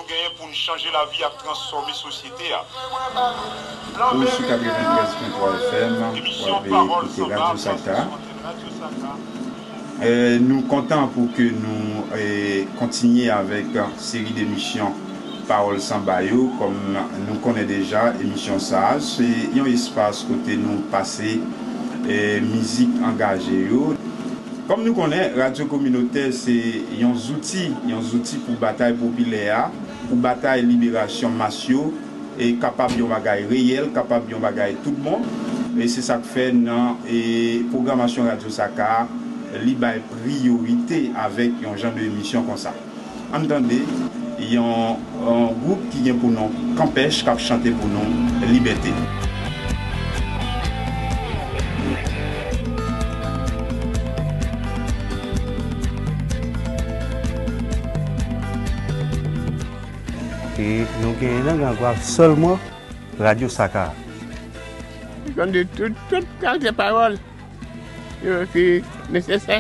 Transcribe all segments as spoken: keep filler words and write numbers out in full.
Genyen pou n chanje lavi ak transfòme sosyete a. Ou sou katreventrèz pwen twa F M, w ap koute Radyo Saka. Eh, nou kontan pou ke nou, eh, kontinye avèk seri de emisyon Pawòl Sanba yo. Kòm nou konnen deja, emisyon sa a, se yon espas kote nou pase, eh, mizik angaje yo. Kòm nou konnen, radyo kominotè se yon zouti, yon zouti pou batay popilè a, pou batay liberasyon mas yo, e kapab yon bagay reyèl, kapab yon bagay tout bon. E se sa k fè nan, e, pwogramasyon Radyo Saka, li bay priyorite avèk yon jan de emisyon konsa. Ann tande yon, yon gwoup ki gen pou non Kanpèch k ap chante pou nou libète. E nou genyen nan Gran Gwav sèlman Radyo Saka. Tande tout, tout kalite pawòl yo ki nesesè.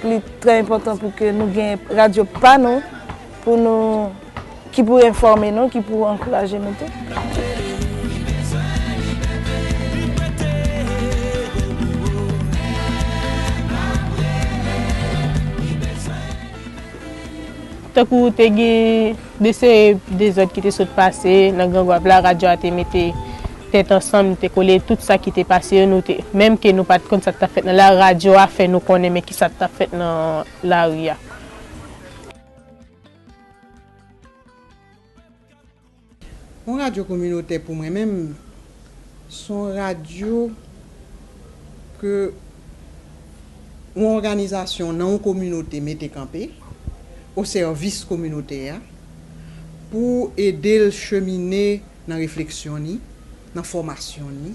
Li trè enpòtan pou ke nou gen radyo pa nou, pou nou, ki pou enfòme nou, ki pou ankouraje nou tou. Tankou te gen de seri dezòd ki te sot pase nan Gran Gwav la, radyo a te mete tèt ansanm, te kole tout sa ki te pase yo, nou te, menm ke nou pa t konn sa k t ap fèt nan la, radyo a fè nou konnen men ki sa k t ap fèt nan lari a. Yon radyo kominotè pou mwen menm, se yon radyo ke yon òganizasyon nan yon kominote mete kanpe, o sèvis kominote a, pou ede l chemine nan refleksyon li, nan fòmasyon li,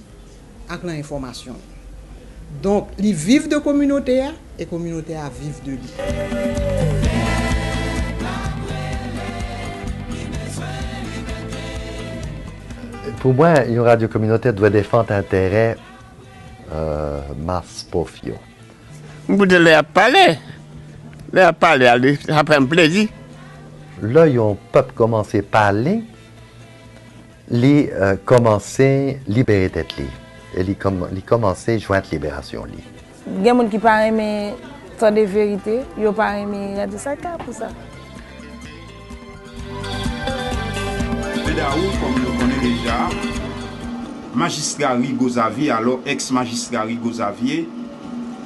ak nan enfòmasyon li. Donk, li viv de kominote a, e kominote a viv de li. Pou mwen, yon radyo kominotè dwe defann enterè, euh, mas pòv yo. M koute lè y ap pale. Lè y ap pale a, li, sa fè m plezi. Lè yon pèp kòmanse pale, li, euh, kòmanse libere tèt li. E li kòm-, li kòmanse jwenn liberasyon li. Gen moun ki pa renmen tande verite, yo pa renmen Radyo Saka pou sa. Vennde dawou, kòm nou konnen deja, majistra Rigaud Xavier, alò èks majistra Rigaud Xavier,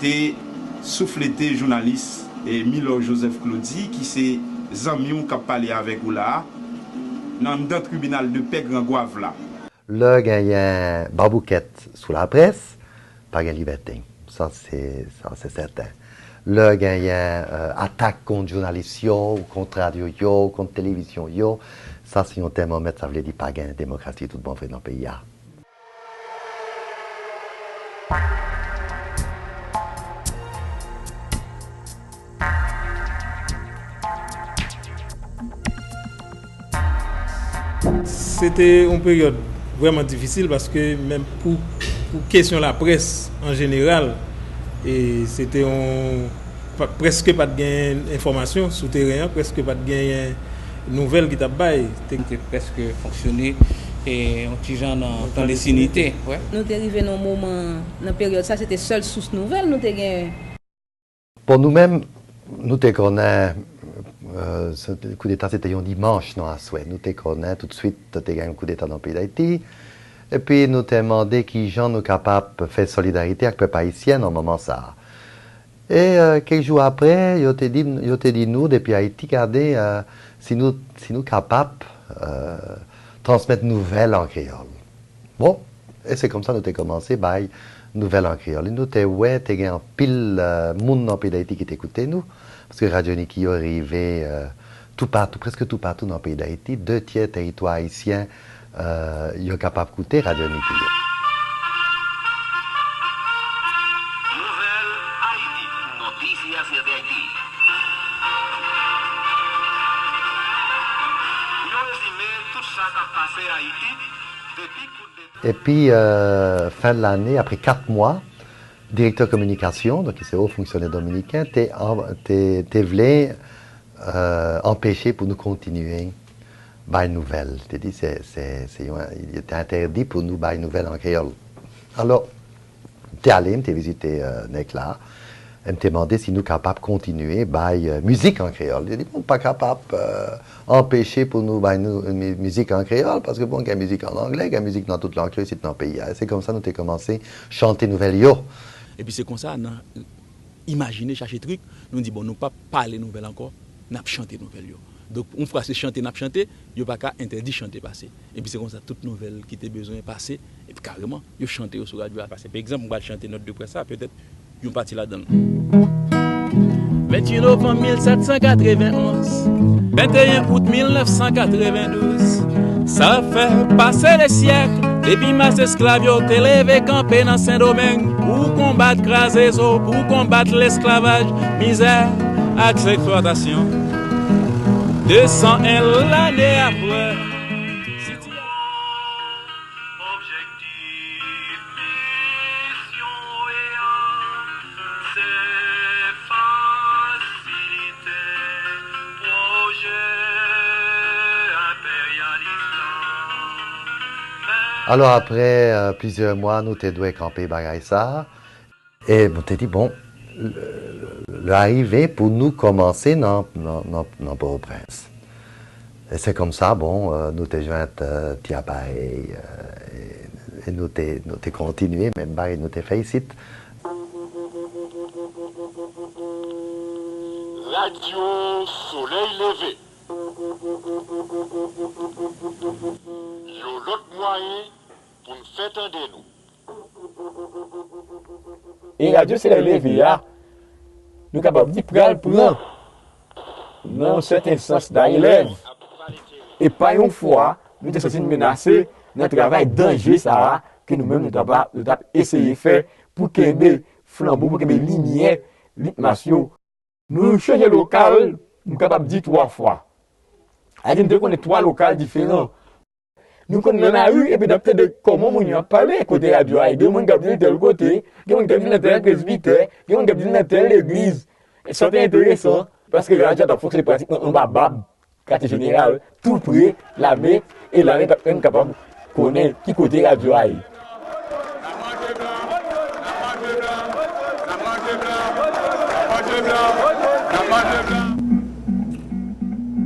te souflete jounalis, eh, Milor Joseph Claudy, ki se zanmi w k ap pale avèk ou la a, nan anndan tribinal de pè Gran Gwav la. Lè genyen baboukèt sou laprès, pa gen libète. Sa se, sa se sèten. Lè genyen, euh, atak kont jounalis yo, ou kont radyo yo, ou kont televizyon yo, sa se yon tèmomèt, sa vle di pa gen demokrasi tout bon vre nan peyi a. Se te yon peryòd vrèman difisil paske menm pou, pou kesyon laprès an jeneral, e se te yon, pa, prèske pa t gen enfòmasyon sou teren an, prèske pa t genyen nouvèl ki t ap bay. Te, te prèske fonksyone, e, yon ti jan nan klandestinite, wè. Nou te rive nan yon moman, nan peryòd sa, se te sèl sous nouvèl nou te genyen. Bon, nou menm, nou te konnen, euh, se te, koudeta se te yon dimanch nan aswè. Nou te konnen toutswit te gen yon koudeta nan peyi Dayiti. Epi nou te mande kijan nou kapab fè solidarite ak pèp ayisyen nan moman sa a. E, euh, kèk jou apre, yo te di, yo te di nou depi Ayiti, gade, euh, si nou, si nou kapab, euh, transmèt nouvèl an kreyòl. Bon, e se konsa nou te kòmanse bay nouvèl an kreyòl. E nou te wè, te gen anpil, euh, moun nan peyi Dayiti ki te koute nou, paske Radyo Niki yo rive, euh, toupatou, prèske toupatou nan peyi Dayiti, de tyè teritwa ayisyen, euh, yo kapab koute Radyo Niki yo. Nouvèl Ayiti, noticias de Haiti. Yon rezime tout sa k ap pase Ayiti depi koudeta. Epi, euh, fen de lane, apre kat mwa, direktè kominikasyon, donk ki se wo fonksyonè dominiken, te an-, te, te vle, euh, anpeche pou nou kontinye, Bay nouvèl. Li te di se, se, se yon, li te entèdi pou nou bay nouvèl an kreyòl. Alò, m te ale, m te vizite, euh, nèg la. M te mande si nou kapab kontinye bay, euh, mizik an kreyòl. Li te di, bon, pa kapab, euh, anpeche pou nou bay nou mi-, mizik an kreyòl, paske, bon, gen mizik an anglè, gen mizik nan tout lang yo isit nan peyi a. Se konsa nou te kòmanse chante nouvèl yo. Epi se konsa, nan imajine, chache trik, nou di, bon, nou p ap pale nouvèl ankò, n ap chante nouvèl yo. Donk, yon fwa se chante n ap chante, yo pa ka entèdi chante pase. Epi se konsa tout nouvèl ki te bezwen pase, epi kareman, yo chante yo sou radyo a pase. Pa egzanp, m pral chante nòt de près sa, petèt yon pati ladan l. Venntuit novanm mil sèt san katrevenn onz, venteyen out mil nèf san katrevendouz, sa fè pase de syèk depi mas esklav yo te leve kanpe nan Sendomeng pou konbat kraze zo, pou konbat lesklavaj, mizè ak eksplwatasyon. De san en lane apre, sitiyasyon. Objektif misyon E A se fasilite pwojè enperyalis lan. Alò, apre, euh, plizyè mwa, nou te dwe kanpe bagay sa a. E nou te di, bon, lè, lè a rive pou nou kòmanse nan, nan, nan, nan Pòtoprens. E se konsa, bon, euh, nou te jwenn, euh, ti aparèy, euh, e, e nou te, nou te kontinye menm bagay nou te fè isit. Radyo Solèy Leve. Yon lòt mwayen pou n fè tande nou. E Radyo Solèy Leve a, nou kapab di pral pran, nan yon sèten sans, dayè lèv. E pa yon fwa, nou te santi n menase nan travay danje sa a, ke nou menm nou t ap, nou t ap eseye fè pou kenbe flanbo, pou kenbe limyè lit mas yo. Nou chanje lokal, m kapab di twa fwa. Sa vle di, m te konnen twa lokal diferan. Nou konn nan lari, epi n ap tande kòman moun yo ap pale, kote radyo a ye, gen moun k ap di l tèl kote, gen moun k ap di l nan tèl presbitè, gen moun k ap di l nan tèl legliz. E sa te enteresan, paske radyo a t ap fonksyone pratikman anba bab katye jeneral, tou pre lame, e lame pa t menm kapab konnen ki kote radyo a ye.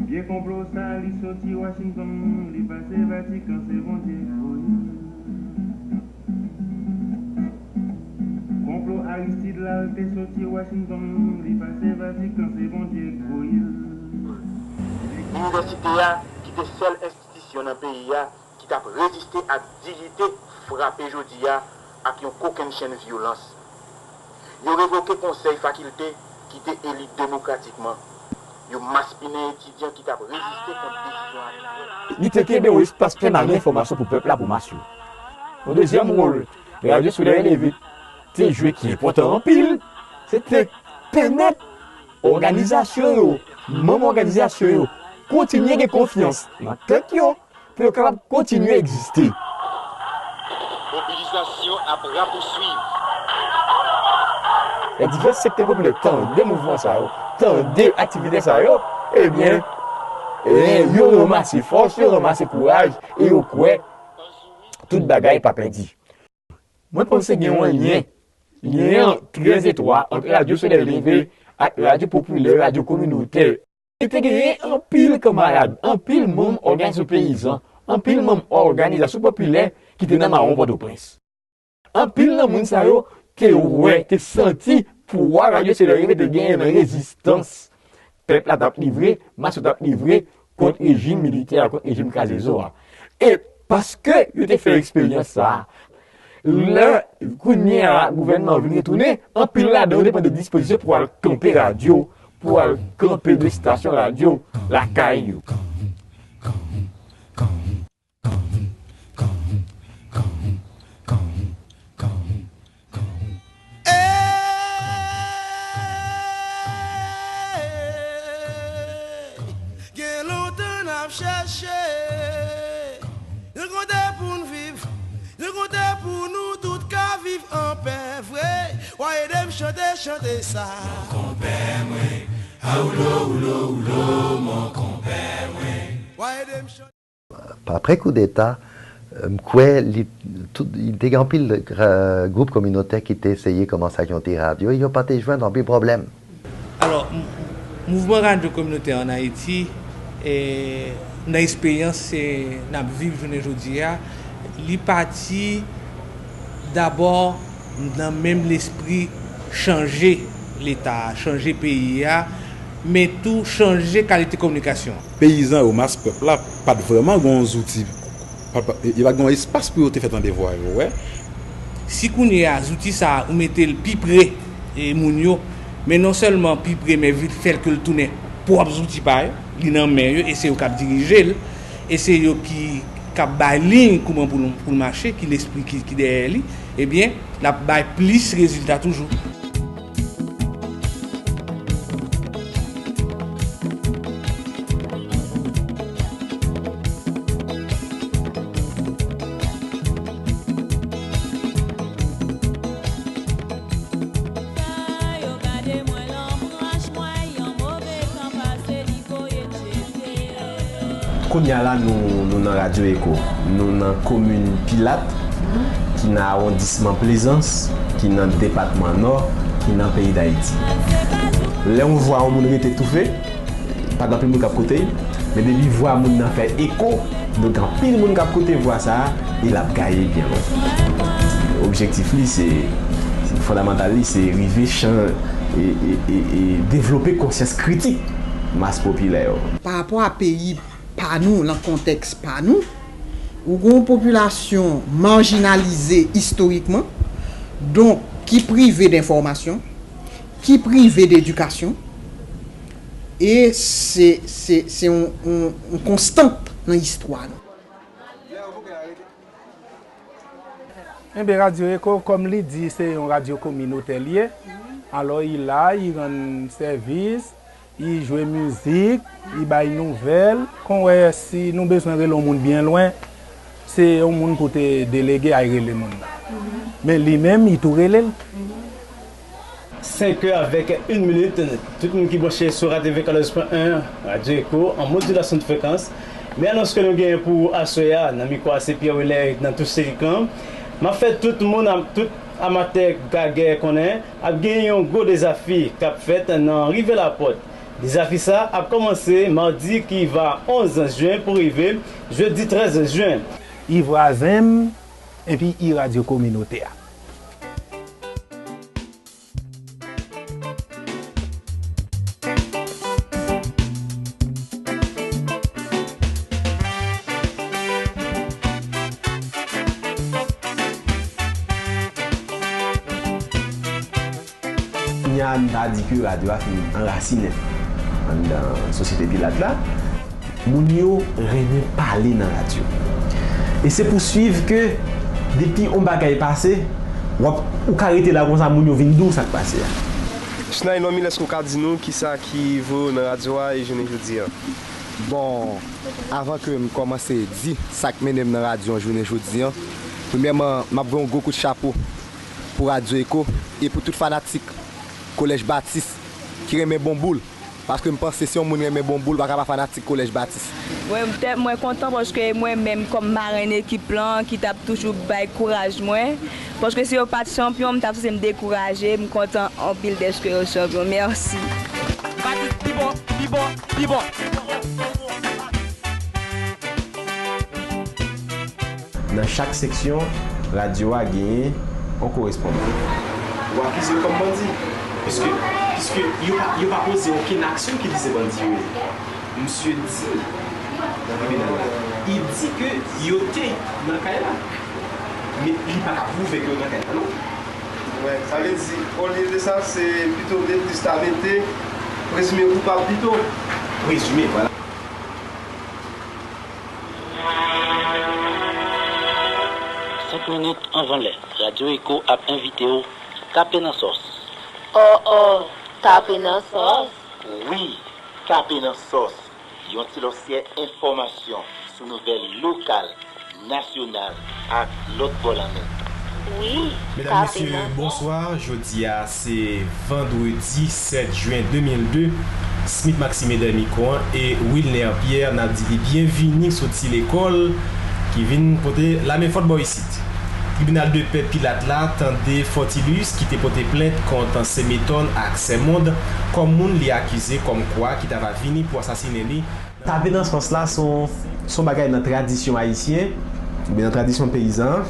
Vye konplo sa, li soti Washington, li pase Vatikan, se Bondye k voye l. Konplo Aristide la, l te soti Washington, li pase Vatikan, se Bondye k voye l. Inivèsite a, ki te sèl enstitisyon nan peyi a ki t ap reziste ak diyite, frape jodi a ak yon kokennchenn vyolans. Yo revoke konsèy fakilte ki te eli demokratikman. Yo maspinen etidyan ki t ap reziste kont desizyon abitrè. Li te kenbe yon espas pèmanan enfòmasyon pou pèp la, pou mas yo. Yon dezyèm wòl Radyo Solèy Leve te jwe ki enpòtan anpil, se te pèmèt òganizasyon yo, manm òganizasyon yo, kontinye gen konfyans nan tèt yo, pou yo kapab kontinye egziste. Mobilizasyon ap rapouswiv. Lè divès sektè popilè tande mouvman sa yo, tande aktivite sa yo, ebyen, e, yo ranmase fòs, yo ranmase kouraj, e yo kwè tout bagay pa pèdi. Mwen panse gen yon lyen, lyen an trè etwa ant Radyo Solèy Leve ak radyo popilè, radyo kominotè. E te genyen anpil kanmarad, anpil manm òganizasyon peyizan, anpil manm òganizasyon popilè ki te nan mawon Pòtoprens. Anpil nan moun sa yo te wè, te santi pouvwa Radyo Solèy Leve te genyen nan rezistans pèp la t ap livre, mas yo t ap livre kont rejim militè a, kont rejim kraze zo a. E paske yo te fè eksperyans sa a, lè kounye a gouvènman an vin retounen, anpil ladan yo te pran de dispozisyon pou al kanpe radyo, pou al kanpe de estasyon radyo lakay yo. Gen lontan n ap chèche yon kote pou n viv, yon kote pou nou tout ka viv anpè vre. W a ede m chante, chante sa. Mon konpè mwen, a oulo, oulo, oulo, mon konpè mwen. Apre koudeta, m kwè li, tout, li te gen anpil, eh, gwoup kominotè ki te eseye kòmanse ak yon ti radyo, yo pa te jwenn anpil pwoblèm. Alò, m- mouvman radyo kominotè ann Ayiti, eh, nan esperyans, eh, n ap viv jounen jodi a, li pati dabò nan menm lespri chanje Leta a, chanje peyi a, men tou chanje kalite kominikasyon. Peyizan yo, mas pèp la, pa t vrèman gen yon zouti, pa- pa- yo pa t gen yon espas pou yo te fè tande vwa yo, wè. Si kounye a, zouti sa a, ou mete l pi pre, e, moun yo, men non sèlman pi pre, men vin fè l ke l tounen pwòp zouti pa yo, li nan men yo, e se yo k ap dirije l, e se yo ki, k ap bay liy kouman pou l, pou l mache, ki lespri ki, ki dèyè li, ebyen, l ap bay plis rezilta toujou. Kounye a la, nou, nou nan Radyo Eko. Nou nan komin Pilat, ki nan awondisman Plezans, ki nan depatman Nò, ki nan peyi Dayiti. Lè yon vwa yon moun rete toufe, pa gen anpil moun k ap koute l, men depi vwa moun nan fè eko, donk anpil moun k ap koute vwa sa a, e l ap gaye byen lwen. Objektif li, se, se fondamantal li, se rive chan-, e, e, e, e devlope konsyans kritik mas popilè yo. Pa rapò a peyi pa nou, nan kontèks pa nou, ou gen yon popilasyon majinalize istorikman, donk ki prive d enfòmasyon, ki prive d edikasyon, e se, se, se yon, yon, yon konstant nan istwa nou. Enben, Radyo Eko, kòm li di, se yon radyo kominotè li ye. Alò, li la, li rann sèvis, li jwe mizik, li bay nouvèl. Kon wè, si nou bezwen rele yon moun byen lwen, se yon moun pou te delege al rele moun nan. Men li menm, li tou rele l. Senk è avèk yon minit, tout moun ki branche sou Radyo V K W pwen en, Radyo Eko, an modulation de fréquence. Men anons ke nou genyen pou aswè a, nan mikwo a se Pierre Willey nan touche ekran. M ap fè tout moun, tout amatè gagè konnen, ap gen yon gwo dezafi k ap fèt nan Rive Lapòt. Dezafi sa ap kòmanse madi ki va onz jen pou rive jedi trèz jen. I vwazen m, epi i radyo kominotè a. Kounye a, n ta di ke radyo a fin anrasinen anndan sosyete Pilat la. Moun yo renmen pale nan radyo. E se pou swiv ke depi yon bagay pase, w ap, ou ka rete la konsa, moun yo vin di w sa k pase a. Chnay Normil, èske w ka di nou kisa ki voye w nan radyo a e jounen jodi a? Bon, avan ke m kòmanse di sa k mennen m nan radyo an jounen jodi a, premyèman, m ap voye yon gwo kout chapo pou Radyo Eko e pou tout fanatik Kolèj Batis ki renmen bon boul. Paske m panse si yon moun renmen bon boul, pa ka pa fanatik Kolèj Batis. Mwen, m tè-, mwen kontan paske mwen menm kòm marenn ekip lan ki t ap toujou bay kouraj mwen, paske si yo pa t chanpyon, m t ap santi m dekouraje, m kontan anpil dèske yo chanpyon. Mèsi. Batis pi bon, pi bon, pi bon. Nan chak seksyon, radyo a genyen yon korespondan. Ou akize yo kòm bandi, piske, piske yo pa, yo pa poze okenn aksyon ki di se bandi yo ye. Misye di, nan tribinal la, li di ke yo te nan kay la, men li pa ka pwouve ke yo nan kay la, non. Wè, sa vle di, olye de sa, se pito de plis ta mete prezime koupab pito. Prezime, vwala. Senk minit anvan lè, Radyo Eko ap envite w tape nan sòs. Oh, oh, tape nan sòs. Wi, tape nan sòs. Yon ti lòsyè enfòmasyon sou nouvèl lokal, nasyonal ak lòt bò lanmè. Wi, medam, mesye, bonswa. Jodi a se vandredi sèt jen de mil de. Smith Maxime dèyè mikwo an e Wilner Pierre n ap di li byenvini soti lekòl ki vin pote lame fòt bò isit. Tribinal de pè Pilat la tande Fortilus ki te pote plent kont Semeton ak Sèmond kòm moun li akize kòmkwa ki ta va vini pou asasinen li. Tape nan sòs la se yon, se yon bagay nan tradisyon ayisyen, oubyen nan tradisyon peyizan an.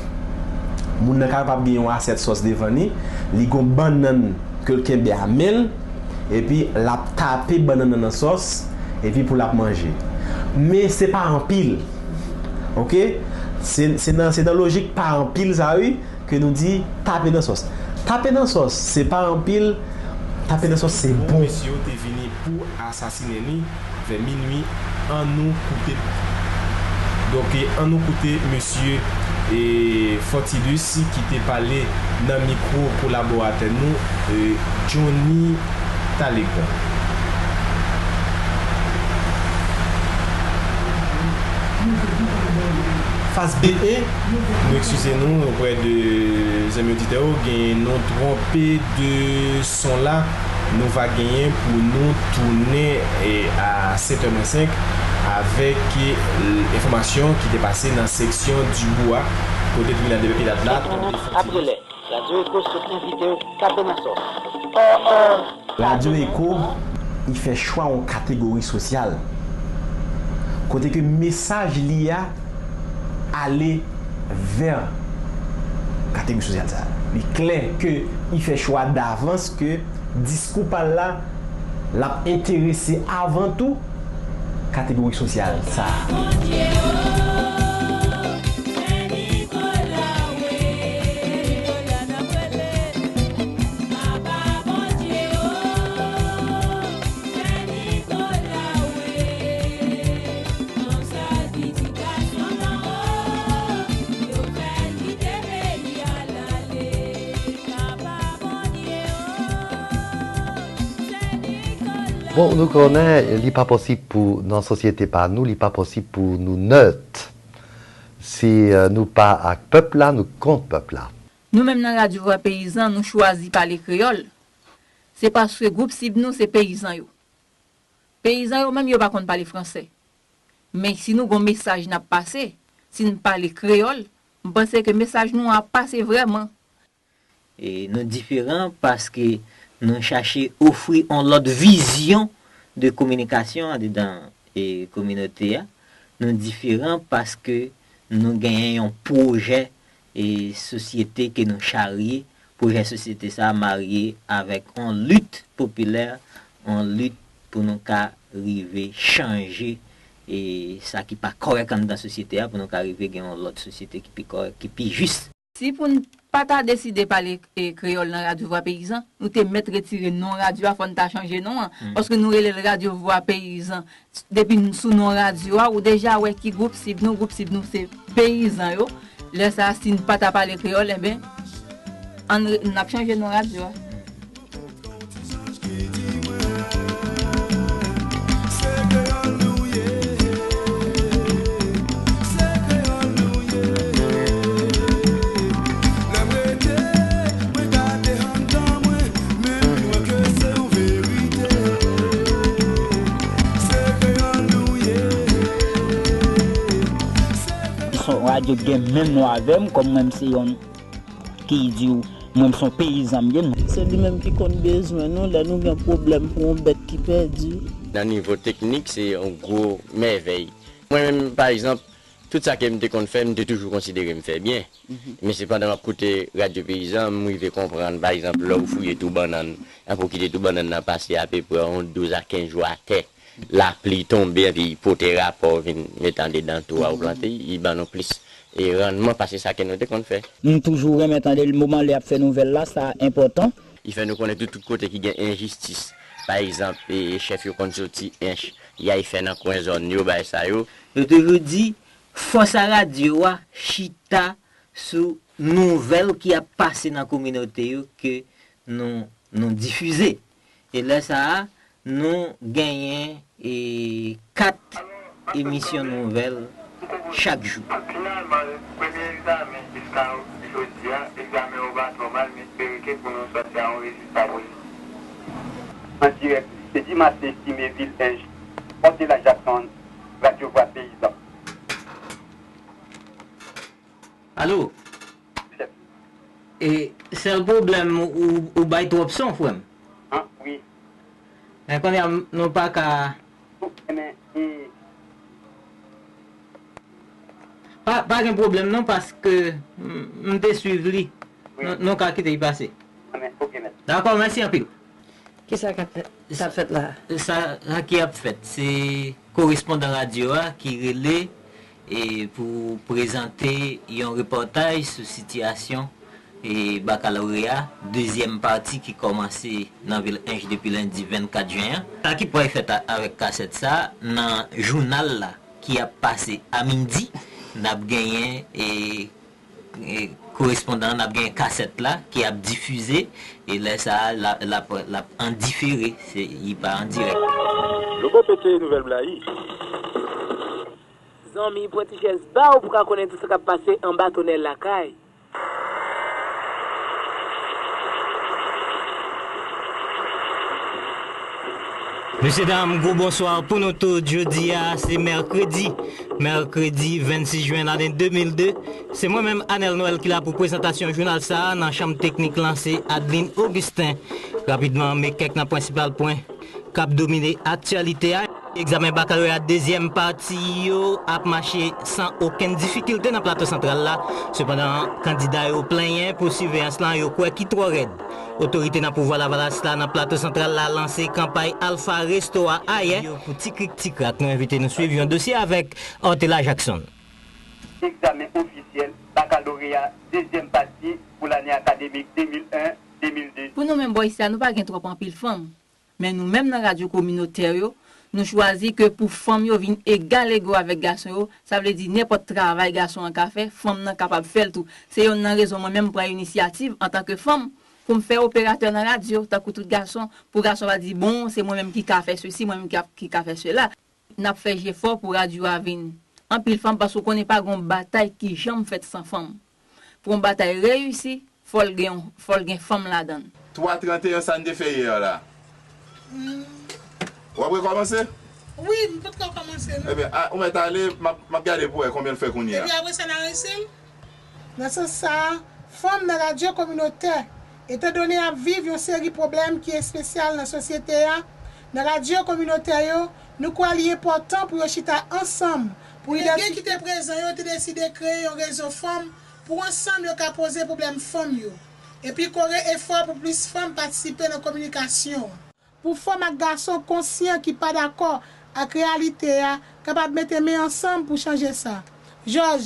Moun nan kapab gen yon asyèt sòs devan li, li gon bannann ke l kenbe a men l, epi l ap tape bannann nan nan sòs, epi pou l ap manje. Men se pa anpil. Oke? Se, se nan, se nan lojik pa anpil sa wi, ke nou di tape nan sòs. Tape nan sòs, se pa anpil, tape nan sòs, se bon. Mesye yo te vini pou asasinen li vè minui, ann nou koute. Donk, ann nou koute mesye, e, Fortilus ki te pale nan mikwo kolaboratè nou, e, Johnny Talleyrand. Faz B en, nou eskize nou oprè de zanmi oditè yo, gen nou twonpe de son la. Nou va genyen pou nou tounen, e, a sèt è mwens senk avèk, e, enfòmasyon ki te pase nan seksyon Dibou a, kote tribinal de pè Pilat la tande Fortilus. Apre lè Radyo Eko sot envite w tape nan sòs. Radyo Eko, li fè chwa yon kategori sosyal. Kote ke mesaj li a ale vè kategori sosyal sa a. Li klè ke li fè chwa davans ke diskou pa l la, l ap enterese avan tou kategori sosyal sa a. Bon, nou konnen li pa posib pou nan sosyete pa nou, li pa posib pou nou nèt. Si, e, nou pa ak pèp la, nou kont pèp la. Nou menm nan Radyo Vwa Peyizan, nou chwazi pale kreyòl. Se paske gwoup sib nou se peyizan yo. Peyizan yo menm yo pa konn pale fransè. Men si nou gon mesaj n ap pase, si n pale kreyòl, m panse ke mesaj nou an ap pase vrèman. E nou diferan paske nou chache ofri on lòt vizyon de kominikasyon andedan e kominote a. Nou diferan paske nou genyen yon pwojè e sosyete ke nou charye. Pwojè sosyete sa a marye avèk on lit popilè, on lit pou nou ka rive chanje e sa ki pa kòrèk anndan sosyete a, pou nou ka rive gen yon lòt sosyete ki pi kòrèk, ki pi jis. Si pou n pa ta deside pale e kreyòl nan Radyo Vwa Peyizan, nou te mèt retire non radyo a, fò n ta chanje non an. Paske nou rele l Radyo Vwa Peyizan. Depi n sou non radyo a, ou deja wè ki gwoup sib nou, gwoup sib nou se peyizan yo. Lè sa a, si n pa ta pale kreyòl, enben, ann re, n ap chanje non radyo a. Se yon radyo ki gen menm non avè m, kòm mwen m se yonn ki di w mwen m se yon peyizan m ye. Se li menm ki konn bezwen nou lè nou gen pwoblèm pou yon bèt ki pèdi. Nan nivo teknik, se yon gwo mèvèy. Mwen menm, pa egzanp, tout sa ke m te konn fè, m te toujou konsidere m fè byen. Men se pandan m ap koute Radyo Peyizan, m rive konprann, pa egzanp, lè w fouye tou bannann, ann pou kite tou bannann nan pase apeprè yon douz a kenz jou atè. Lapli tonbe, epi pote rapò vin met andedan tou a ou plante, li ban nou plis e rannman pase sa ke nou te konn fè. M toujou renmen tande l moman lè y ap fè nouvèl la, sa enpòtan. Li fè nou konnen tou tout kote ki gen enjistis. Pa egzanp, e, chèf yo konn soti Ench, y ay fè nan kwen zòn yo, bagay sa yo. Nou toujou di, fòs a radyo a chita sou nouvèl ki ap pase nan kominote yo ke nou, nou difize. E lè sa a, nou genyen e kat emisyon nouvèl chak jou. Finalman, premye egzamen jiska jodi a, egzamen yo pa twò mal, m espere ke pou nou sòti a yon rezilta pozitif. An dirèk Edi Masse Estimé, Vil Ench, Pòtela Jackson, Radyo Vwa Peyizan. Alo? E sèl pwoblèm ou, ou bay twòp son, frè m. An, wi. Men kounye a m- nou pa ka. Men, e, Pa, pa gen pwoblèm non, paske m, m te swiv li. Nou, nou ka kite l pase. An, men, oke, mèt. Dakò, mèsi anpil. Kisa k ap fèt, k ap fèt la a? Sa, sa ki ap fèt, se korespondan radyo a ki rele e pou prezante yon repòtaj sou sitiyasyon e bakaloreya, dezyèm pati ki kòmanse nan vil Ench depi lendi vennkat jen an. Sa ki pral fèt a- avèk kasèt sa a, nan jounal la ki ap pase a midi, n ap genyen e, e korespondan an, n ap genyen kasèt la ki ap difize e lè sa a, l ap, l ap, l ap an difere, se, li pa an dirèk. Nou pral pete nouvèl blayi. Zanmi, pran ti chèz ba w pou w ka konnen tout sa k ap pase anba tonèl lakay. Mesye dam, gwo bonswa pou nou tout. Jodi a, se mèkredi. Mèkredi vennsis jen lane de mil de. Se mwen menm, Anèl Nwèl, ki la pou prezantasyon jounal sa a nan chanm teknik lan, se Adeline Augustin. Rapidman, men kèk nan prensipal pwen k ap domine aktyalite a. Egzamen bakaloreya dezyèm pati yo ap mache san okenn difikilte nan Plato Santral la. Sepandan, kandida yo plenyen pou siveyans lan yo kwè ki twò rèd. Otorite nan pouvwa Lavalas la nan Plato Santral la lanse kanpay Alpha Resto a ayè. Yo pou ti krik ti krak, nou envite nou swiv yon dosye avèk Ortela Jackson. Egzamen ofisyèl bakaloreya dezyèm pati pou lane akademik de mil en de mil de. Pou nou menm bò isi a, nou pa gen twòp anpil fanm. Men nou menm nan radyo kominotè yo, nou chwazi ke pou fanm yo vin egal ego avèk gason yo, sa vle di nenpòt travay gason an ka fè, fanm nan kapab fè l tou. Se yonn nan rezon mwen menm m pran inisyativ antanke fanm pou m fè operatè nan radyo, tankou tout gason, pou gason pa di, bon, se mwen menm ki ka fè sesi, mwen menm ki, ki ka fè sela. N ap fè jefò pou radyo a vin anpil fanm, paske w konnen pa gen yon batay ki janm fèt san fanm. Pou yon batay reyisi, fò l gen, fò l gen fanm ladan l. Twa tranteyen, sa n te fè yè a la? W ap rekòmanse? Wi, m potko kòmanse non. Ebyen, a, ou mèt ale, m ap, m ap gade pou wè konbyen l fè kounye a. Epi apre sa n a reyisi l? Nan sans sa a, fanm nan radyo kominotè, etandone y ap viv yon seri pwoblèm ki espesyal nan sosyete a, nan radyo kominotè yo, nou kwè li enpòtan pou yo chita ansanm pou idantifye. Lege ki te prezan yo te deside kreye yon rezo fanm pou ansanm yo ka poze pwoblèm fanm yo, epi kore efò pou plis fanm patisipe nan kominikasyon an. Pou fanm ak gason konsyan ki pa dakò ak reyalite a kapab mete men ansanm pou chanje sa. Jòj.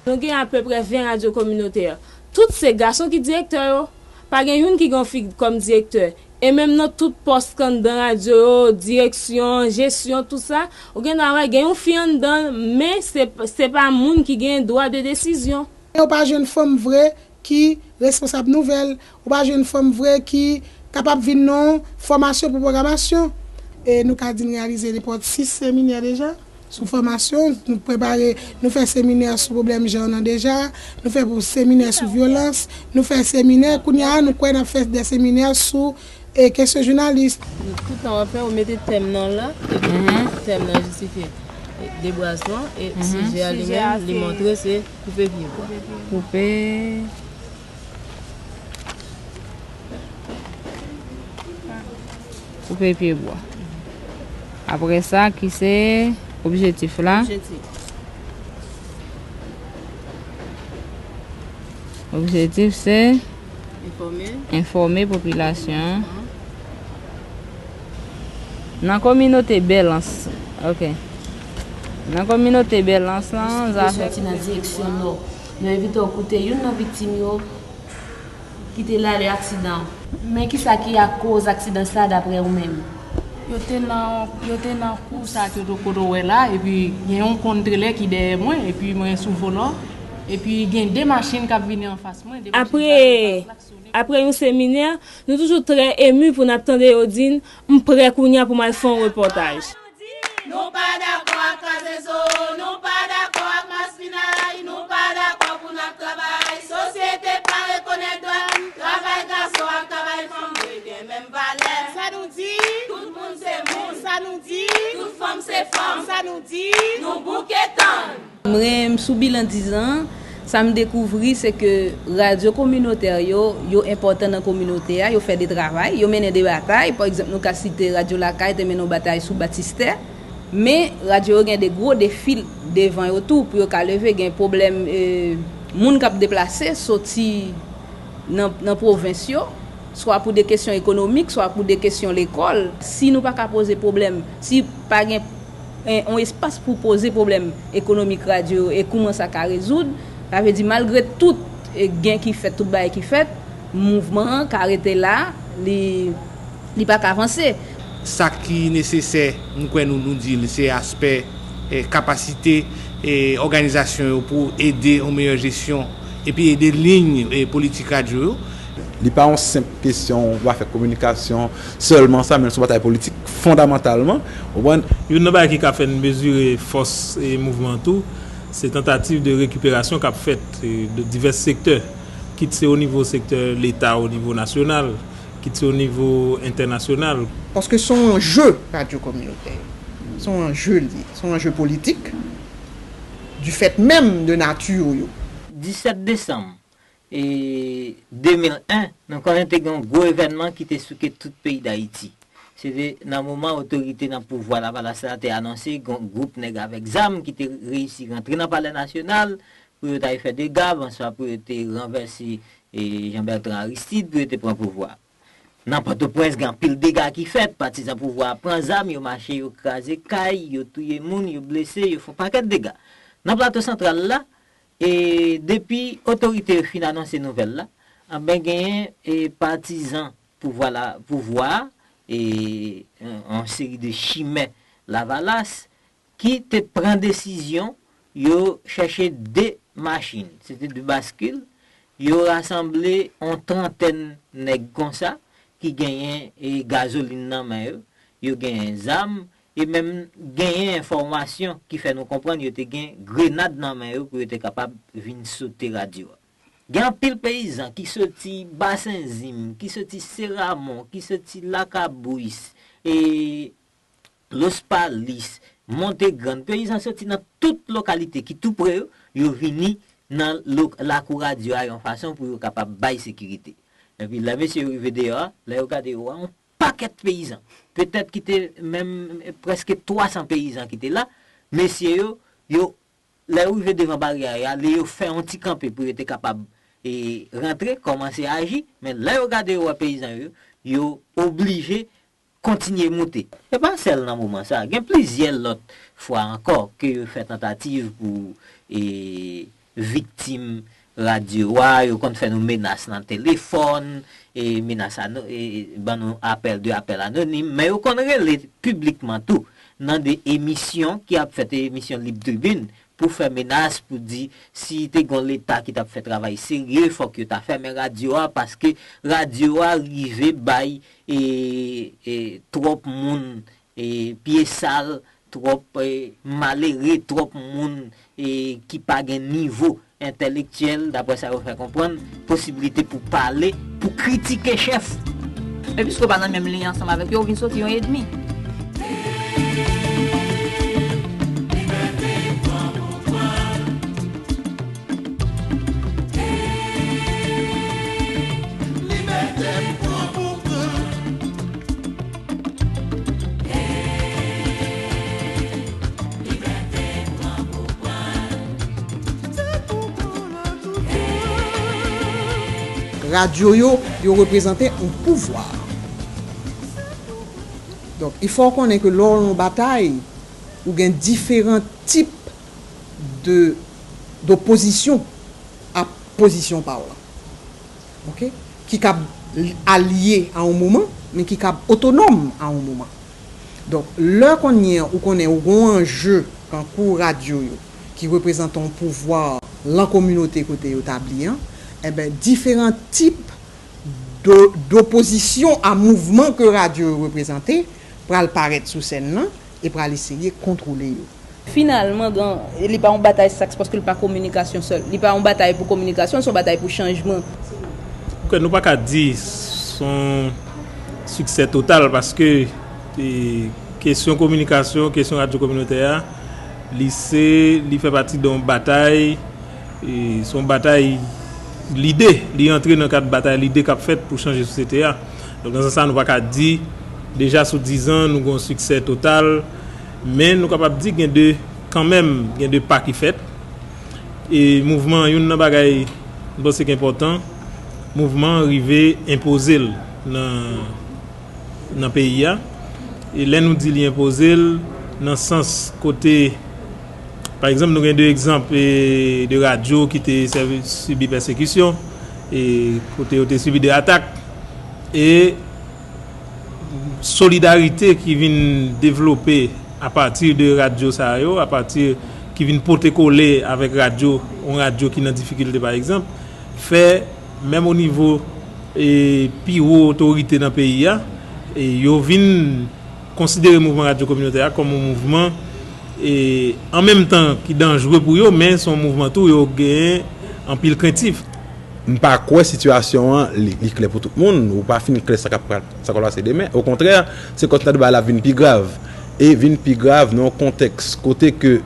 Nou gen apeprè ven radyo kominotè. Tout se gason ki direktè yo. Pa gen youn ki gen yon fi kòm direktè. E menm nan tout pòs k anndan radyo yo, direksyon, jesyon, tout sa, ou gendwa wè gen yon fi anndan l, men se, se pa moun ki gen dwa de desizyon. Ou pa jwenn fanm vre ki responsab nouvèl, ou pa jwenn fanm vre ki kapab vin nan yon fòmasyon pou pwogramasyon. E nou ka di n reyalize nenpòt sis seminè deja sou fòmasyon. Nou prepare, nou fè seminè sou pwoblèm jan nan deja, nou fè pou seminè sou vyolans, nou fè seminè, kounye a nou kwè n ap fè de seminè sou e kesyon jounalis. Tout tan w ap fè, ou mete tèm nan la, epi tèm nan jistifye debwazman, e sijè a li menm, li montre se koupe pye bwa. Koupe. Koupe pye bwa. Apre sa, ki se objektif la? Objektif se enfòme popilasyon an. Nan kominote Bèlans, ok. Nan kominote Bèlans lan, zafè. Soti nan direksyon nò. Nou envite w koute youn nan viktim yo ki te la lè aksidan an. Men kisa ki akoz aksidan sa, daprè ou menm? Yo te nan, yo te nan kous. Sa ke w te wè la, epi gen yon kòn trelè ki dèyè mwen, epi mwen sou volan, epi gen de machin k ap vini anfas mwen. Apre, apre yon seminè, nou toujou trè emu pou n ap tande yo di n, "M prè kounye a pou m al fè yon repòtaj." Nou pa dakò ak kraze zo, nou pa dakò ak maspinay, nou pa dakò pou n ap travay. Sosyete pa rekonèt dwa n. Sa nou di, tout fanm se fanm. Sa nou di, nou bouke tann. Mwen, m sou bilan diz an, sa m dekouvri, se ke radyo kominotè yo, yo enpòtan nan kominote a, yo fè de travay, yo mennen de batay. Pa egzanp, nou ka site Radyo Lakay te mennen yon batay sou batistè. Men, radyo yo gen de gwo defi devan yo tou, pou yo ka leve, gen pwoblèm, eh, moun k ap deplase, soti nan, nan pwovens yo, swa pou de kesyon ekonomik, swa pou de kesyon lekòl. Si nou pa ka poze pwoblèm, si pa gen, eh, yon espas pou poze pwoblèm ekonomik radyo yo e kouman sa ka rezoud, sa vle di malgre tout, eh, gen ki fèt, tout bagay ki fèt, mouvman an ka rete la, li, li pa ka vanse. Sa ki nesesè, m kwè nou, nou di l, se aspè, eh, kapasite, eh, òganizasyon yo pou ede yon meyè jesyon epi ede liy, eh, politik radyo yo. Li pa yon senp kesyon, yon afè kominikasyon sèlman sa, men se yon batay politik fondamantalman, ou konprann? Youn nan bagay ki ka fè n mezire fòs, eh, mouvman an tou, se tantativ de rekiperasyon k ap fèt, eh, de divès sektè, kit se o nivo sektè Leta, o nivo nasyonal, kit se o nivo entènasyonal. Paske se yon anje radyo kominotè yo. Se yon anje l ye. Se yon anje politik. Du fait même de nature yo. Disèt desanm, e, de mil en, nou konnen te gen yon gwo evènman ki te souke tout peyi Dayiti. Se te nan moman otorite nan pouvwa Lavalas la te anonse yon gwoup nèg avèk zam ki te reyisi rantre nan Palè Nasyonal pou yo t al fè dega, bonswa pou yo te ranvèse, e, Jean Bertrand Aristide, pou yo te pran pouvwa. Nan Pòtoprens, gen anpil dega ki fèt, patizan pouvwa a pran zam, yo mache, yo kraze kay, yo touye moun, yo blese, yo fè yon pakèt dega. Nan Plato Santral la, e depi otorite yo fin anonse nouvèl la, anben genyen, e patizan pouvwa la, pouvwa a, e yon, yon seri de chimè Lavalas, ki te pran desizyon, yo chèche de machin, se te de baskil, yo rasanble yon trantèn nèg konsa, ki genyen, e, gazolin nan men yo, yo genyen zam, e menm genyen enfòmasyon ki fè nou konprann yo te gen grenad nan men yo pou yo te kapab vin sote radyo a. Gen anpil peyizan ki soti Basen Zim, ki soti Seramon, ki soti Lakabouyis, e Lospalis, Monte Grann, peyizan soti nan tout lokalite ki tou pre yo, yo vini nan lo-, lakou radyo a yon fason pou yo kapab bay sekirite. Epi lè mesye yo rive deyò a, lè yo gade yo wè yon pakèt peyizan. Petèt ki te menm prèske twa san peyizan ki te la, mesye yo, yo, lè yo rive devan baryè a, lè yo fè yon ti kanpe pou yo te kapab, e, rantre, kòmanse aji, men lè yo gade yo wè peyizan yo, yo oblije kontinye moute. Se pa sèl nan moman sa. Gen plizyè lòt fwa ankò ke yo fè tantativ pou, e, viktim radyo a, yo konn fè nou menas nan telefòn, e, menas ano-, e, ban nou apèl, de apèl anonim, men yo konn rele piblikman tou nan de emisyon ki ap fèt, emisyon Lib Tribin, pou fè menas, pou di si te gon Leta ki t ap fè travay serye, fòk yo ta fèmen radyo a, paske radyo a rive bay, e, e, twòp moun, e, pye sal, twòp, e, malere, twòp moun, e, ki pa gen nivo entèlektyèl, daprè sa yo fè konprann, posiblite pou pale, pou kritike chèf. E piske w pa nan menm liy ansanm avèk yo, ou vin soti yon edmi. Radyo yo, yo reprezante yon pouvwa. Donk, il fò w konnen ke lè w nan yon batay, ou gen diferan tip de, dopozisyon a pozisyon pa w lan. Oke? Ki kab alye a yon moman, men ki kab otonòm a yon moman. Donk, lè kounye a ou konnen ou gen yon anje kankou radyo yo, ki reprezante yon pouvwa lan kominote kote yo tabli an, enben, diferan tip do-, dopozisyon a mouvman ke radyo yo reprezante pral parèt sou sèn nan e pral eseye kontwole yo. Finalman, gen, li pa yon batay saks paske li pa kominikasyon sèl. Li pa yon batay pou kominikasyon, se yon batay pou chanjman. Ok, nou pa ka di se yon siksè total paske, e, Kesyon kominikasyon, kesyon radyo kominotè a, li se, li fè pati de yon batay, e, se yon batay lide, li antre nan kad batay lide k ap fèt pou chanje sosyete a. Donk, nan sans sa, nou pa ka di, deja sou diz an, nou gen yon siksè total, men nou kapab di gen de, kanmenm, gen de pa ki fèt. E mouvman, youn nan bagay m panse ki enpòtan, mouvman an rive enpoze l nan, nan peyi a. E lè nou di li enpoze l, nan sans kote, pa egzanp, nou gen de egzanp, e, de radyo ki te sèvi, sibi pèsekisyon, e kote yo te sibi de atak. E solidarite ki vin devlope apati de radyo sa yo, apati ki vin pote kole avèk radyo, yon radyo ki nan difikilte pa egzanp, fè menm o nivo, e, pi wo otorite nan peyi a, e yo vin konsidere mouvman radyo kominotè a kòm yon mouvman, e, an menm tan ki danjre pou yo, men se yon mouvman tou yo gen anpil krentif. M pa kwè sitiyasyon an li, li klè pou tout moun, ou pa fin klè sa k ap pral, sa k ap pase demen. Okontrè, se kòmsi bagay la vin pi grav. E vin pi grav nan yon kontèks kote ke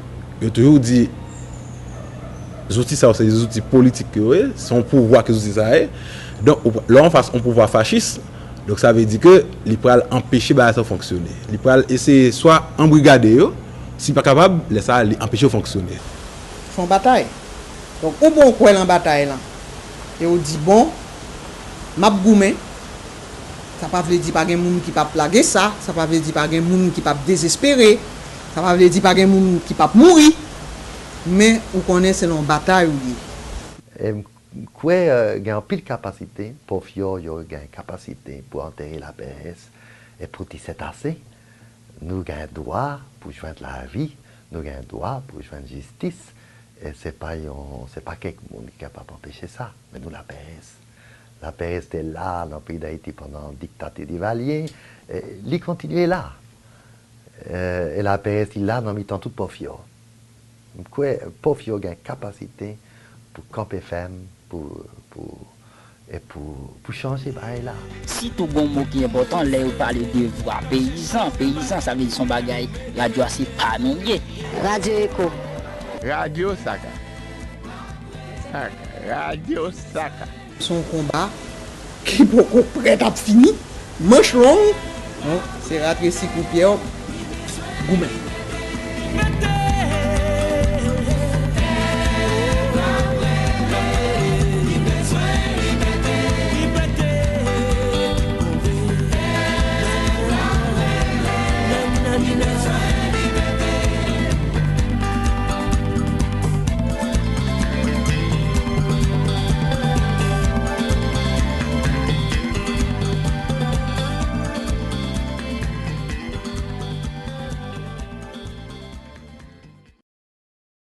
yo toujou di zouti sa yo se zouti politik ke yo ye, se yon pouvwa ke zouti sa ye. Donk, ou, lè w anfas yon pouvwa fachis, donk sa vle di ke li pral anpeche bagay sa yo fonksyone. Li pral eseye swa anbrigade yo, si li pa kapab, lè sa a, li anpeche yo fonksyone. Se yon batay. Donk, ou bon, ou kwè nan batay lan. E ou di, bon, m ap goumen. Sa pa vle di pa gen moun ki p ap lage sa, sa pa vle di pa gen moun ki p ap dezespere, sa pa vle di pa gen moun ki p ap mouri. Men ou konnen se nan yon batay ou ye. E m kwè, eh, gen anpil kapasite, pòv yo, yo gen kapasite pou antere lapeyès e pou di sètase. Nou gen dwa pou jwenn lavi, nou gen dwa pou jwenn jistis. E se pa yon, se pa kèk moun ki kapab anpeche sa, men nou lapeyès. Lapeyès te la nan peyi Dayiti pandan diktati Divalye, e li kontinye la. E, e lapeyès li la nan mitan tout pòv yo. M kwè pòv yo gen kapasite pou kanpe fèm, pou, pou, e pou, pou chanje bagay la. Sitou gen yon mo ki enpòtan lè yo pale de vwa peyizan. Peyizan, sa vle di se yon bagay, radyo a se pa nou l ye. Radyo Eko. Radyo Saka. Saka. Radyo Saka. Se yon konba ki poko prèt ap fini. Manch long. Bon, se ratresi koupyè w, goumen.